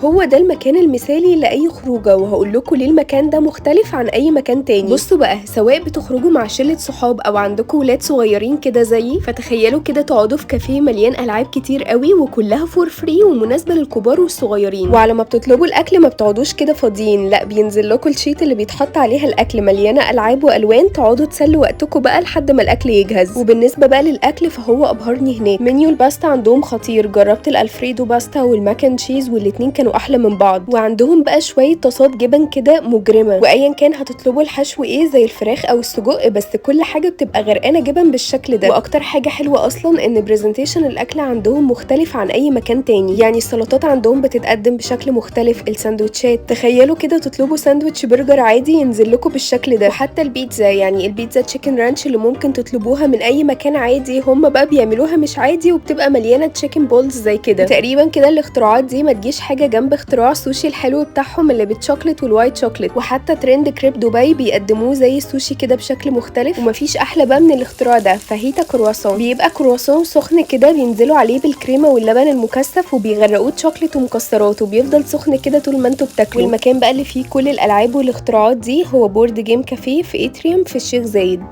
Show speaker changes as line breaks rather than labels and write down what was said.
هو ده المكان المثالي لاي خروجه، وهقول لكم ليه المكان ده مختلف عن اي مكان تاني. بصوا بقى، سواء بتخرجوا مع شله صحاب او عندكم ولاد صغيرين كده زيي، فتخيلوا كده تقعدوا في كافيه مليان العاب كتير قوي وكلها for free ومناسبة للكبار والصغيرين. وعلى ما بتطلبوا الاكل ما بتقعدوش كده فاضيين، لا بينزل لكم ال sheet اللي بيتحط عليها الاكل مليانة العاب والوان، تقعدوا تسلوا وقتكم بقى لحد ما الاكل يجهز. وبالنسبة بقى للاكل فهو ابهرني هناك. منيو الباستا عندهم خطير، جربت ال alfredo pasta وال mac and cheese والاتنين كانوا احلى من بعض. وعندهم بقى شوية طاسات جبن كده مجرمه، وايا كان هتطلبوا الحشو ايه زي الفراخ او السجق، بس كل حاجة بتبقى غرقانة جبن بالشكل ده. واكتر حاجة حلوة اصلا ان presentation الاكل عندهم مختلف عن اي مكان تاني، يعني السلطات عندهم بتتقدم بشكل مختلف، الساندوتشات تخيلوا كده تطلبوا ساندوتش برجر عادي ينزل لكم بالشكل ده. وحتى البيتزا، يعني البيتزا chicken ranch اللي ممكن تطلبوها من اي مكان عادي، هم بقى بيعملوها مش عادي وبتبقى مليانة chicken balls زي كده. تقريبا كده الاختراعات دي ما تجيش حاجة جنب اختراع السوشي الحلو بتاعهم اللي بال chocolate وال white chocolate. وحتى ترند كريب دبي بيقدموه زي السوشي كده بشكل مختلف، ومفيش احلى بقى من الاختراع ده. فاهيتا كرواسون، بيبقى كرواسون سخن كده بينزلوا عليه بالكريمه واللبن المكثف وبيغرقوه شوكليت ومكسرات، وبيفضل سخن كده طول ما انتوا بتاكلوا. والمكان بقى اللي فيه كل الالعاب والاختراعات دي هو board game cafe في اتريوم في الشيخ زايد.